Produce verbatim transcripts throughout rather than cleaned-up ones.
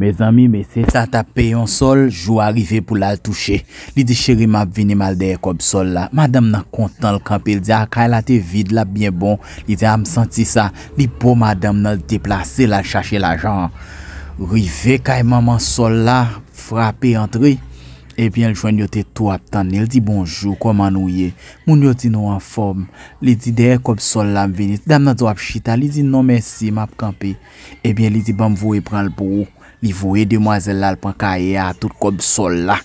Mezanmi, mesye sa t ap peye yon sòl, jou a rive pou l al touche. Li di, "Cheri, m ap vini, m al dèyè kòb sòl la." Madanm nan kontan, l kanpe, l di, "A, kay la te vid, l ap byen bon." Li di, "A, m santi sa." Li bo madanm nan, l deplase, l al chache lajan an. Rive kay manman sòl la, frape antre, ebyen, l jwenn yo te tou ap tann li. L di, "Bonjou, kòman nou ye?" Moun yo di, "Nou anfòm." Li di, "Dèyè kòb sòl la, m vini." Ti dam nan di, "W ap chita?" Li di, "Non, mèsi, m ap kanpe." Ebyen, li di, "Ban m voye pran l pou ou." Li voye demwazèl la al pran kaye a, tout kòb sòl la.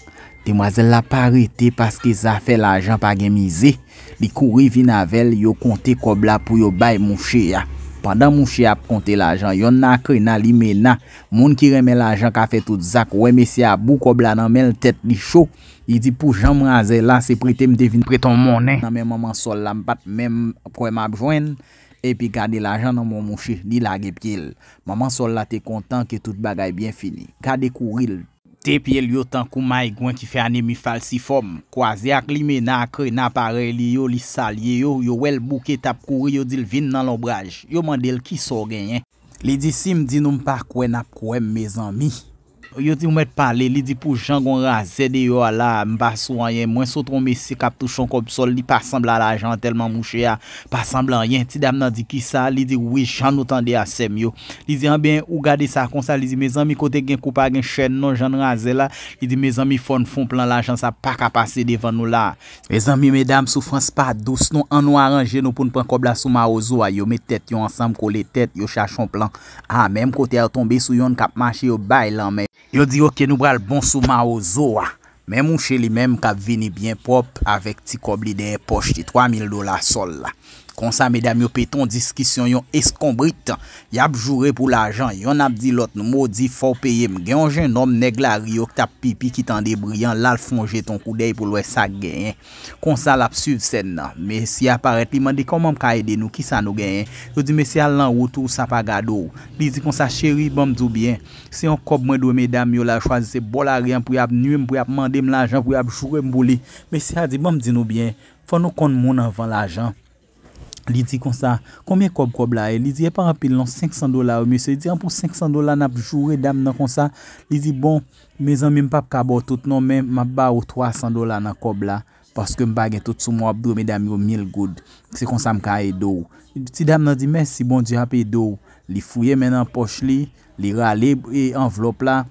Demwazèl la pa rete paske zafè lajan pa gen mize. Li kouri vin avè l, yo konte kòb la pou yo bay mouche a. Pandan mouche a ap konte lajan, yonn nan akrena, limena, moun ki renmen lajan ka fè tout zak, wè mesye a bou kòb la nan men l, tèt li cho. Li di, "Pou jan m razè la, se prete m te vin prete yon monnen nan men manman sòl la, m pa t menm kwè m ap jwenn." Epi gade lajan nan men mouche, li lage pye l. Manman sòl la te kontan ke tout bagay byen fini. Gade kouri l. Te pye l yo tankou maygwen ki fè anemi falsifòm. Kwaze ak limena, akrena parèy li yo, li salye yo, yo wè l bouke t ap kouri, yo di l, "Vin nan lonbraj." Yo mande l, "Kisa w genyen?" Li di, "Si m di nou m pa kwè, n ap kwè m, mezanmi." Yo di, "Ou mèt pale." Li di, "Pou jan gon razè deyò a la, m pa sou anyen. Mwen sot yon mesye k ap touche yon kòb sòl, li pa sanble a lajan an tèlman mouche a pa sanble anyen." Ti dam nan di, "Kisa?" Li di, "Wi, jan nou tande a, sè m yo." Li di, "Anben, ou gade sa konsa." Li di, "Mezanmi, kote gen kou pa gen chèn non, jan n razè la." Li di, "Mezanmi, fò n fè yon plan, lajan sa pa ka pase devan nou la." Mezanmi, medam, soufrans pa dous non. An nou aranje nou pou n pran kòb la sou mawozo a. Yo met tèt yo ansanm, kole tèt, yo chache yon plan. A, menm kote a, yo tonbe sou yonn k ap mache, yo bay lanmen. Yo di, "Oke, nou pral bon sou mawozo a." Men mouche li menm k ap vini byen pwòp avèk ti kòb li dèyè pòch li, twa mil dola sòl la. Konsa, medam yo pete yon diskisyon, yon eskonbrit. Y ap joure pou lajan. Yonn ap di lòt, "Nou modi, fò w peye m." Gen yon jennonm, nèg lari yo, k t ap pipi, ki tande bri an, l al fè yon jete yon koudèy pou l wè sa k genyen. Konsa, l ap swiv sèn nan. Mesye a parèt, li mande, "Kòman m ka ede nou? Kisa nou genyen?" Yo di, "Mesye, al nan wout ou, sa pa gade w." Li di konsa, "Cheri, ban m di w byen. Se yon kòb mwen dwe medam yo la, yo chwazi se bò lari an pou y ap nwi m, pou y ap mande m lajan, pou y ap joure m pou li." Mesye a di, "Ban m di nou byen, fò nou konn moun anvan lajan." Li di konsa, "Konbyen kòb kòb la ye?" Li di, "E pa anpil non, senk san dola wi, mesye." Li di, "An, pou senk san dola n ap joure dam nan konsa?" Li di, "Bon, mezanmi, m p ap ka ba w tout non, men m ap ba ou twa san dola nan kòb la, paske m pa gen tout sou mwen, w ap dwe medam yo mil goud. Se konsa m ka ede w." Ti dam nan di, "Mèsi, Bondye ap ede w." Li fouye men nan pòch li, li rale, e, anvlòp la,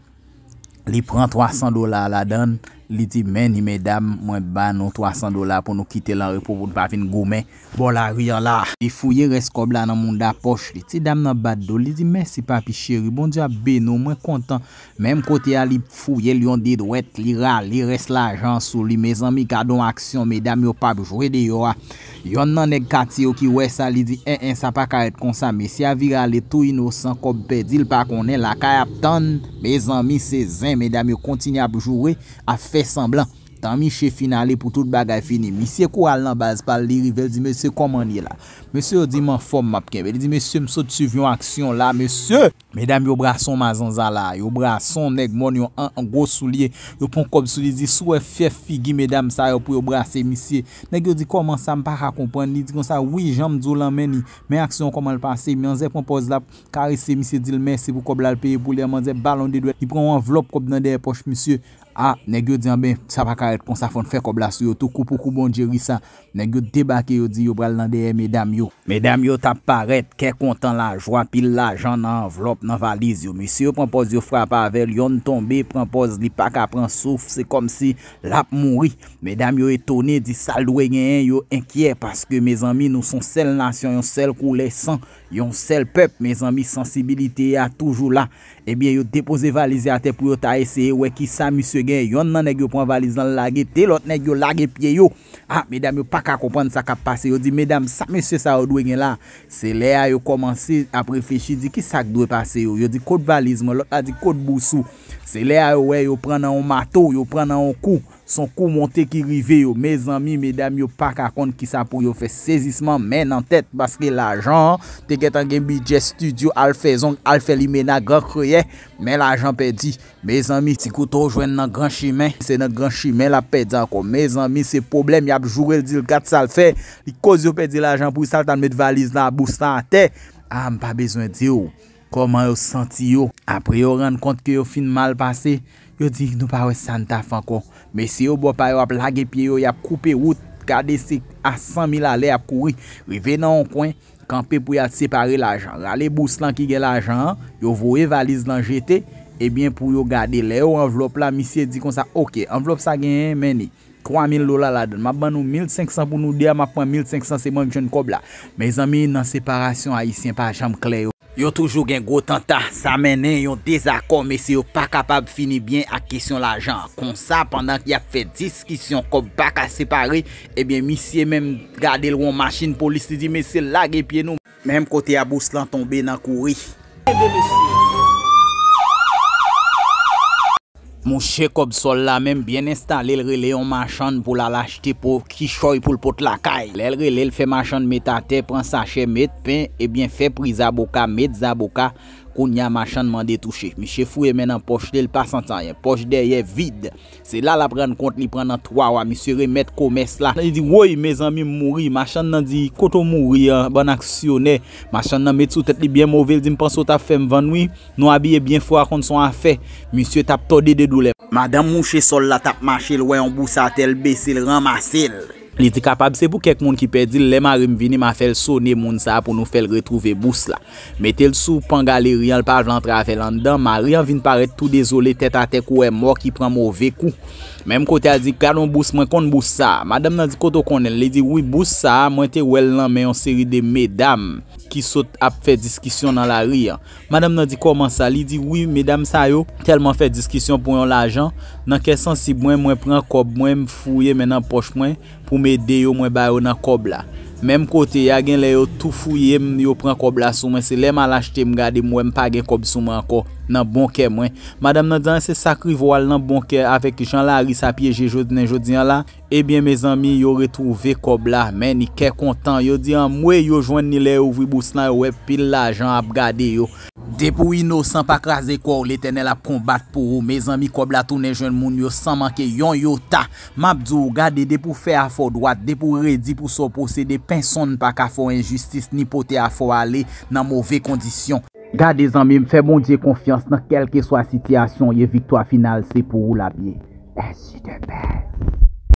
li pran twa san dola ladan l, li di, "Men ni medam, mwen ba nou twa san dola pou nou kite l an repo, pou n pa vin goumen bò lari an la." Li fouye rès kòb la nan mounda pòch li. Ti dam nan bat do l, li di, "Mèsi papi cheri, Bondye ap beni w, mwen kontan." Menm kote a, li fouye l yon de dwèt, li rale rès lajan an sou li. Mezanmi, gade yon aksyon, medam yo p ap jwe deyò a. Yonn nan nèg katye yo ki wè sa, li di, "En, en, sa pa ka ret konsa." Mesye a vire ale tou inosan, kòb pèdi, l pa konnen, lakay ap tann. Mezanmi, se zen, medam yo kontinye ap joure, ap fè sanblan. Tan miche fin ale pou tout bagay fini. Misye kouri al nan baz pa l, li rive, l di, "Mesye, kòman n ye la?" Mesye yo di, "M anfòm, m ap kenbe." Li di, "Mesye, m sot swiv yon aksyon la, mesye." Medam yo brase yon mazanza la, yo brase yon nèg mòn, yon an, an gwo soulye, yo pran kòb sou li, di, "Si w wè fyèf figi medam sa yo pou yo brase misye." Nèg yo di, "Kòman sa, m pa ka konprann?" Li di konsa, "Wi, jan m di w lan, men ni, men aksyon kòman l pase." Manzè pran pòz l ap karese misye, di l mèsi pou kòb la, l peye pou li an, manzè ba l yon de dwèt, li pran yon anvlòp kòb nan dèyè pòch misye. A, nèg yo di, "Anben, sa pa ka ret konsa, fò n fè kòb la sou yo tou, kou pou kou, Bondye ri sa." Nèg yo debake, yo di yo pral nan dèyè medam yo. Medam yo t ap parèt, kè kontan, lajwa, pil lajan nan anvlòp, nan valiz yo. Mesye yo pran pòz yo frape avè l, yonn tonbe, pran pòz li pa ka pran souf, se kòmsi l ap mouri. Medam yo etone, di sa l dwe genyen, yo enkyè, paske, mezanmi, nou se yon sèl nasyon, yon sèl koulè san, yon sèl pèp, mezanmi, sansibilite a toujou la. Ebyen, yo depoze valiz yo atè pou yo ta eseye wè kisa misye gen. Yonn nan nèg yo pran valiz lan, l lage, de lòt nèg yo lage pye yo. A, medam yo pa ka konprann sa k ap pase. Yo di, "Medam, sa mesye sa yo dwe gen la?" Se lè a yo kòmanse ap reflechi, di, "Kisa k dwe pase yo?" Yo di, "Kot valiz mwen?" Lòt la di, "Kot bous ou?" Se lè a yo wè yo pran nan yon mato, yo pran nan yon kou. Se yon kou monte ki rive yo. Mezanmi, medam yo pa ka konn kisa pou yo fè. Sezisman, men nan tèt, paske lajan an te gentan gen bidjè estidyo, al fè zong, al fè limena, gran kreyè, men lajan pèdi. Mezanmi, ti kouto w jwenn nan gran chimen, se nan gran chimen l ap pèdi ankò. Mezanmi, se pwoblèm, y ap joure l, di l gad sa l fè. Li koz yo pèdi lajan pou sa l t al met valiz la, bous la atè. A, m pa bezwen di w. Kòman yo santi yo? Apre yo rann kont ke yo fin mal pase, yo di nou pa wè sa n ta fè ankò. Mesye yo bò pa yo ap lage pye yo, y ap koupe wout. Gade se a san mil alè y ap kouri. Rive nan yon kwen, kanpe pou y al separe lajan. Rale bous lan ki gen lajan an, yo voye valiz lan jete, ebyen pou yo gade. Lè yo anvlòp la, misye di konsa, oke, anvlòp sa genyen, men ni twa mil dola ladan l. M ap ban nou mil senk san pou nou de a, m ap pran mil senk san, se mwen k jwenn kòb la. Mezanmi, nan separasyon, Ayisyen pa janm klè yo. Yo toujou gen gwo tanta, sa mennen yon dezakò, mesye yo pa kapab fini byen ak kesyon lajan an. Konsa, pandan y ap fè diskisyon kòb pa ka separe, ebyen, misye menm gade l yon machin polis, li di, mesye, lage pye nou. Menm kote a bous lan tonbe nan kouri. Mouche kòb sòl la menm byen enstale, l rele yon machann pou l al achte po kichòy pou l pot lakay. Lè l rele, l fè machann met atè, pran sachè, met pen, ebyen fè pri zaboka, met zaboka. Kounye a machann mande touche. Misye fouye men nan pòch li, l pa santi anyen. Pòch dèyè vid. Se la l ap rann kont li pran nan twa wa. Misye remèt komès la. Li di, woy, mezanmi, m mouri. Machann nan di, kote w mouri an, bann aksyonè? Machann nan met sou tèt li byen move, l di, m panse w t ap fè m vann wi. Nou abiye byen fò a, konn se yon afè. Misye t ap tòde de doulè. Madanm mouche sòl la t ap mache, l wè yon bous atè, l bese l, ranmase l. Li di kapab se pou kèk moun ki pèdi l, lè mari m vini, m a fè l sone moun sa a pou nou fè l retwouve bous la. Mete l sou pan galeri an, l pa vle antre avè l anndan. Mari an vin parèt tou dezole, tèt atè, kou wè mò ki pran move kou. Menm kote a di, gad yon bous, mwen konn bous sa a. Madanm nan di, kote w konnen l? Li di, wi, bous sa a, mwen te wè l nan men yon seri de medam ki sot ap fè diskisyon nan lari an. Madanm nan di, kòman sa? Li di, wi, medam sa yo tèlman fè diskisyon pou yon lajan, nan kè sansib mwen, mwen pran kòb mwen, m fouye men nan pòch mwen pou m ede yo, mwen ba yo nan kòb la. Menm kote a, gen lè yo tou fouye m, yo pran kòb la sou mwen. Se lè m al achte, m gade, m wè m pa gen kòb sou mwen ankò, nan bon kè mwen. Madanm nan di, an, se sa k rive w al nan bon kè avèk jan lari sa pyeje jodi, nan jodi an la. Ebyen, mezanmi, yo retwouve kòb la, men ni kè kontan. Yo di, anmwe, yo jwenn ni lè yo ouvri bous lan, yo wè pil lajan ap gade yo. Depi w inosan, pa kraze kò w, Letènèl ap konbat pou ou. Mezanmi, kòb la tounen jwenn moun yo san manke yon yota. M ap di w, gade, depi w fè afè w dwat, depi w redi pou sa w posede, pèsonn pa ka fè w enjistis ni pote afè w ale nan move kondisyon. Gade, zanmi m, fè Bondye konfyans nan kèlkeswa sitiyasyon w ye, viktwa final se pou ou l ap ye. Èsi de pè.